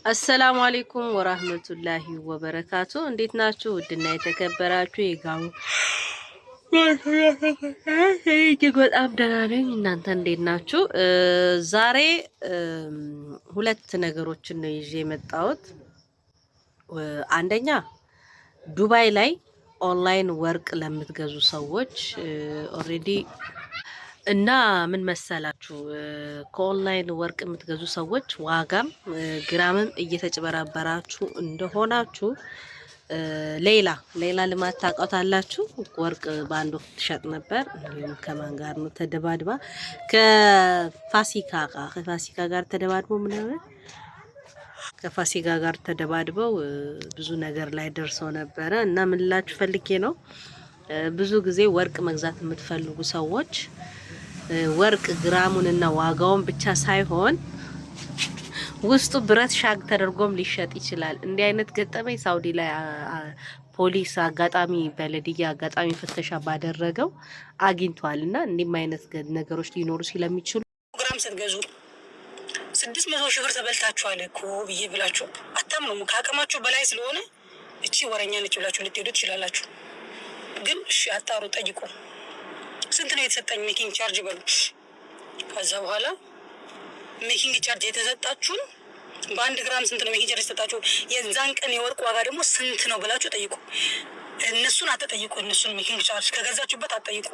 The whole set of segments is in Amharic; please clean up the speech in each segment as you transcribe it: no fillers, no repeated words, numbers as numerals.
السلام عليكم ورحمة الله وبركاته። እንዴት ናችሁ? ውድና የተከበራችሁ የጋሙ እጅግ በጣም ደህና ነኝ። እናንተ እንዴት ናችሁ? ዛሬ ሁለት ነገሮችን ነው ይዤ የመጣሁት። አንደኛ ዱባይ ላይ ኦንላይን ወርቅ ለምትገዙ ሰዎች already እና ምን መሰላችሁ፣ ከኦንላይን ወርቅ የምትገዙ ሰዎች ዋጋም ግራምም እየተጭበረበራችሁ እንደሆናችሁ ሌላ ሌላ ልማት ታውቃታላችሁ። ወርቅ በአንድ ወቅት ትሸጥ ነበር። እንዲሁም ከማን ጋር ነው ተደባድባ? ከፋሲካ ጋር ተደባድቦ ምናምን ከፋሲካ ጋር ተደባድበው ብዙ ነገር ላይ ደርሰው ነበረ። እና ምን ልላችሁ ፈልጌ ነው፣ ብዙ ጊዜ ወርቅ መግዛት የምትፈልጉ ሰዎች ወርቅ ግራሙንና ዋጋውን ብቻ ሳይሆን ውስጡ ብረት ሻግ ተደርጎም ሊሸጥ ይችላል። እንዲህ አይነት ገጠመኝ ሳውዲ ላይ ፖሊስ አጋጣሚ بلدية አጋጣሚ ፍተሻ ባደረገው አግኝቷል። እና እንዲህም አይነት ነገሮች ሊኖሩ ስለሚችሉ ግራም ስትገዙ 600,000 ብር ተበልታችኋል እኮ ብዬ ብላችሁ አታምኑም። ከአቅማችሁ በላይ ስለሆነ እቺ ወረኛ ነች ብላችሁ ልትሄዱ ትችላላችሁ። ግን እሺ አጣሩ፣ ጠይቁ። ስንት ነው የተሰጠኝ making charge በሉ። ከዛ በኋላ making charge የተሰጣችሁን በ1 ግራም ስንት ነው making charge የተሰጣችሁ፣ የዛን ቀን የወርቅ ዋጋ ደግሞ ስንት ነው ብላችሁ ጠይቁ። እነሱን አትጠይቁ። እነሱን making charge ከገዛችሁበት አትጠይቁ።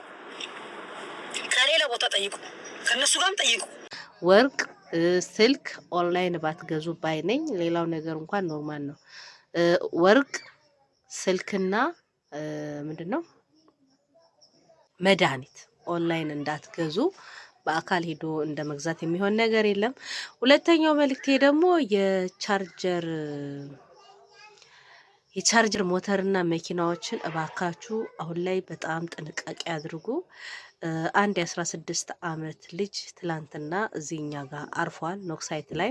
ከሌላ ቦታ ጠይቁ። ከእነሱ ጋርም ጠይቁ። ወርቅ፣ ስልክ ኦንላይን ባትገዙ ባይ ነኝ። ሌላው ነገር እንኳን normal ነው። ወርቅ፣ ስልክና ምንድን ነው መድኃኒት ኦንላይን እንዳትገዙ። በአካል ሄዶ እንደ መግዛት የሚሆን ነገር የለም። ሁለተኛው መልእክቴ ደግሞ የ charger ሞተርና መኪናዎችን እባካችሁ አሁን ላይ በጣም ጥንቃቄ አድርጉ። አንድ የ16 አመት ልጅ ትላንትና እዚህኛ ጋር አርፏል። ኖክሳይት ላይ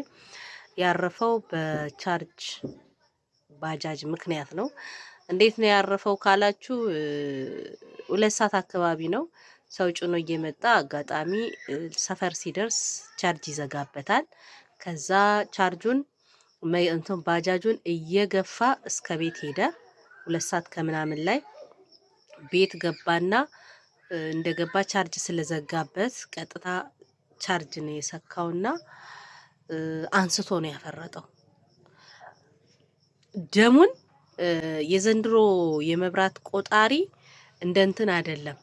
ያረፈው በቻርጅ ባጃጅ ምክንያት ነው። እንዴት ነው ያረፈው ካላችሁ 2 ሰዓት አካባቢ ነው። ሰው ጭኖ እየመጣ አጋጣሚ ሰፈር ሲደርስ ቻርጅ ይዘጋበታል። ከዛ ቻርጁን እንትን ባጃጁን እየገፋ እስከ ቤት ሄደ። 2 ሰዓት ከምናምን ላይ ቤት ገባና እንደገባ ቻርጅ ስለዘጋበት ቀጥታ ቻርጅ ነው የሰካውና አንስቶ ነው ያፈረጠው ደሙን። የዘንድሮ የመብራት ቆጣሪ እንደ እንትን አይደለም፣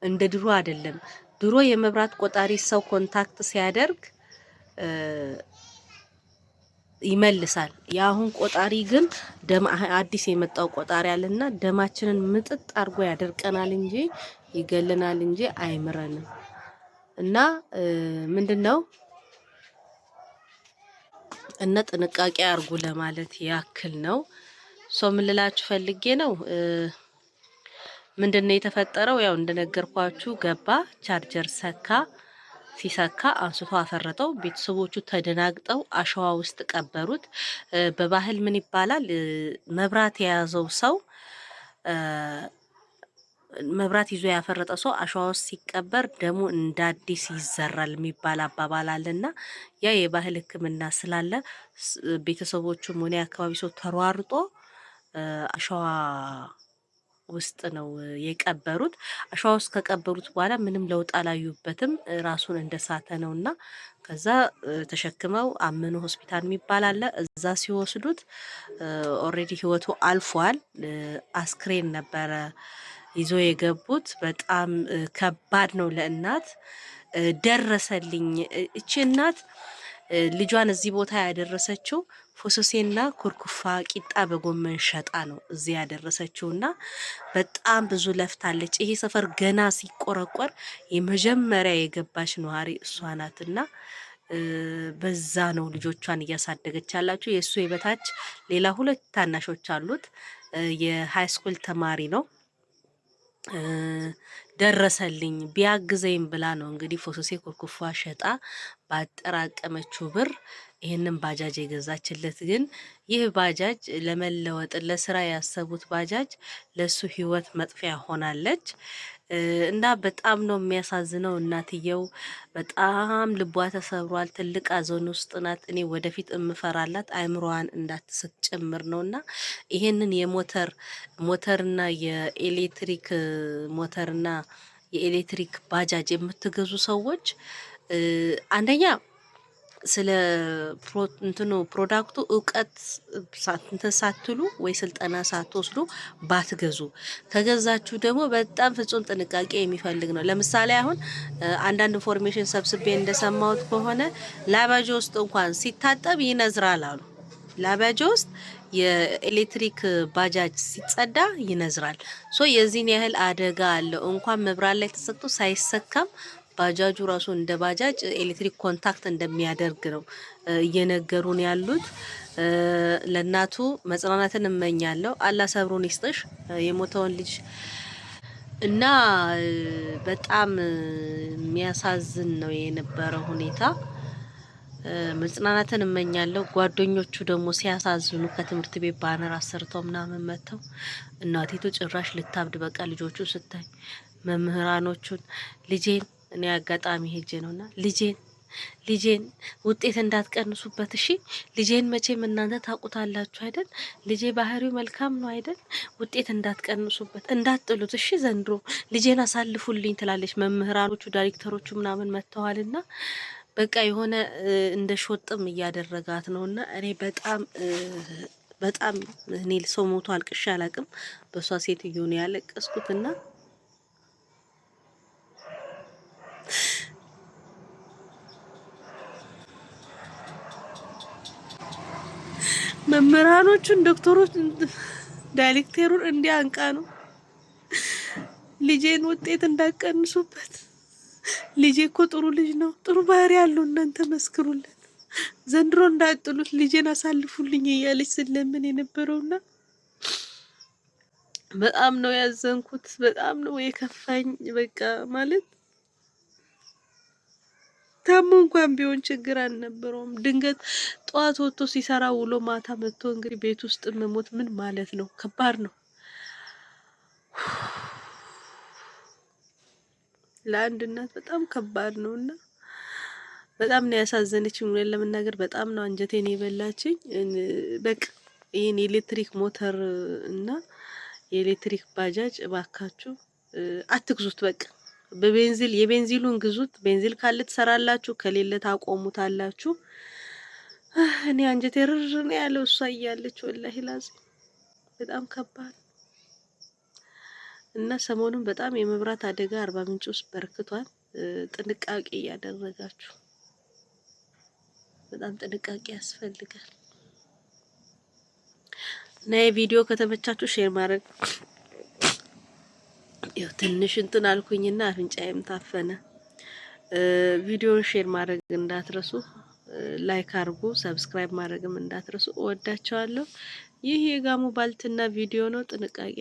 እንደ ድሮ አይደለም። ድሮ የመብራት ቆጣሪ ሰው contact ሲያደርግ ይመልሳል። የአሁን ቆጣሪ ግን ደም አዲስ የመጣው ቆጣሪ አለና ደማችንን ምጥጥ አድርጎ ያደርቀናል እንጂ ይገልናል እንጂ አይምረንም። እና ምንድን ነው እና ጥንቃቄ አድርጉ ለማለት ያክል ነው። So ምን ልላችሁ ፈልጌ ነው፣ ምንድን ነው የተፈጠረው? ያው እንደነገርኳችሁ ገባ፣ ቻርጀር ሰካ። ሲሰካ አንስቶ አፈረጠው። ቤተሰቦቹ ተደናግጠው አሸዋ ውስጥ ቀበሩት። በባህል ምን ይባላል? መብራት የያዘው ሰው፣ መብራት ይዞ ያፈረጠ ሰው አሸዋ ውስጥ ሲቀበር ደሙ እንደ አዲስ ይዘራል የሚባል አባባል አለና ያ የባህል ሕክምና ስላለ ቤተሰቦቹም ሆነ የአካባቢ ሰው ተሯርጦ አሸዋ ውስጥ ነው የቀበሩት። አሸዋ ውስጥ ከቀበሩት በኋላ ምንም ለውጥ አላዩበትም። ራሱን እንደሳተ ነው እና ከዛ ተሸክመው አመኑ ሆስፒታል የሚባል አለ። እዛ ሲወስዱት already ህይወቱ አልፏል። አስክሬን ነበረ ይዞ የገቡት። በጣም ከባድ ነው ለእናት ደረሰልኝ። እቺ እናት ልጇን እዚህ ቦታ ያደረሰችው ፎሶሴና ኩርኩፋ ቂጣ በጎመን ሸጣ ነው እዚህ ያደረሰችውና በጣም ብዙ ለፍታለች። ይሄ ሰፈር ገና ሲቆረቆር የመጀመሪያ የገባች ነዋሪ እሷ ናትና በዛ ነው ልጆቿን እያሳደገች ያላችሁ። የእሱ የበታች ሌላ ሁለት ታናሾች አሉት። የ high school ተማሪ ነው። ደረሰልኝ ቢያግዘኝ ብላ ነው እንግዲህ ፎሶሴ ኩርኩፋ ሸጣ ባጠራቀመችው ብር ይህንን ባጃጅ የገዛችለት ግን ይህ ባጃጅ ለመለወጥ ለስራ ያሰቡት ባጃጅ ለሱ ህይወት መጥፊያ ሆናለች እና በጣም ነው የሚያሳዝነው። እናትየው በጣም ልቧ ተሰብሯል። ትልቅ ሐዘን ውስጥ ናት። እኔ ወደፊት እምፈራላት አእምሮዋን እንዳትስት ጭምር ነው እና ይሄንን የሞተር ሞተርና የኤሌክትሪክ ሞተርና የኤሌክትሪክ ባጃጅ የምትገዙ ሰዎች አንደኛ ስለ እንትኑ product ኡ እውቀት እንትን ሳትሉ ወይ ስልጠና ሳትወስዱ ባትገዙ፣ ከገዛችሁ ደግሞ በጣም ፍጹም ጥንቃቄ የሚፈልግ ነው። ለምሳሌ አሁን አንዳንድ information ሰብስቤ እንደሰማሁት ከሆነ ላቫጆ ውስጥ እንኳን ሲታጠብ ይነዝራል አሉ። ላቫጆ ውስጥ የኤሌክትሪክ ባጃጅ ሲጸዳ ይነዝራል። So የዚህን ያህል አደጋ አለው። እንኳን መብራት ላይ ተሰክቶ ሳይሰካም ባጃጁ ራሱ እንደ ባጃጅ ኤሌክትሪክ contact እንደሚያደርግ ነው እየነገሩን ያሉት። ለእናቱ መጽናናትን እመኛለሁ። አላህ ሰብሩን ይስጥሽ የሞተውን ልጅ እና በጣም የሚያሳዝን ነው የነበረው ሁኔታ። መጽናናትን እመኛለሁ። ጓደኞቹ ደግሞ ሲያሳዝኑ ከትምህርት ቤት banner አሰርተው ምናምን መጥተው እናቲቱ ጭራሽ ልታብድ በቃ ልጆቹ ስታይ መምህራኖቹን ልጄን እኔ አጋጣሚ ሄጄ ነውና ልጄን ልጄን ውጤት እንዳትቀንሱበት እሺ። ልጄን መቼም እናንተ ታውቁታላችሁ አይደል? ልጄ ባህሪው መልካም ነው አይደል? ውጤት እንዳትቀንሱበት እንዳትጥሉት እሺ። ዘንድሮ ልጄን አሳልፉልኝ ትላለች። መምህራኖቹ ዳይሬክተሮቹ ምናምን መጥተዋልና በቃ የሆነ እንደ ሾጥም እያደረጋት ነውና እኔ በጣም በጣም እኔ ሰው ሞቶ አልቅሼ አላቅም። በሷ ሴትዮ ነው ያለቀስኩትና መምህራኖቹን፣ ዶክተሮች፣ ዳይሬክተሩን እንዲያንቃ ነው ልጄን ውጤት እንዳቀንሱበት። ልጄ እኮ ጥሩ ልጅ ነው፣ ጥሩ ባህሪ ያለው እናንተ መስክሩለት፣ ዘንድሮ እንዳጥሉት ልጄን አሳልፉልኝ እያለች ስለምን የነበረውና በጣም ነው ያዘንኩት። በጣም ነው የከፋኝ። በቃ ማለት ታሞ እንኳን ቢሆን ችግር አልነበረውም። ድንገት ጠዋት ወጥቶ ሲሰራ ውሎ ማታ መጥቶ እንግዲህ ቤት ውስጥ መሞት ምን ማለት ነው? ከባድ ነው ለአንድ እናት በጣም ከባድ ነው እና በጣም ነው ያሳዘነችኝ። እውነት ለመናገር በጣም ነው አንጀቴን የበላችኝ። በቃ ይህን የኤሌክትሪክ ሞተር እና የኤሌክትሪክ ባጃጅ እባካችሁ አትግዙት። በቃ በቤንዚል የቤንዚሉን ግዙት። ቤንዚል ካለ ትሰራላችሁ፣ ከሌለ ታቆሙታላችሁ። እኔ አንጀቴ ርር ነው ያለው እሷ እያለች ወላሂ ላዚ በጣም ከባድ እና ሰሞኑን በጣም የመብራት አደጋ አርባ ምንጭ ውስጥ በርክቷል። ጥንቃቄ እያደረጋችሁ በጣም ጥንቃቄ ያስፈልጋል። እና የቪዲዮ ከተመቻችሁ share ማድረግ ያው ትንሽ እንትን አልኩኝና አፍንጫዬም ታፈነ። ቪዲዮን share ማድረግ እንዳትረሱ፣ like አድርጉ፣ subscribe ማድረግም እንዳትረሱ። እወዳቸዋለሁ። ይህ የጋሞ ባልትና ቪዲዮ ነው። ጥንቃቄ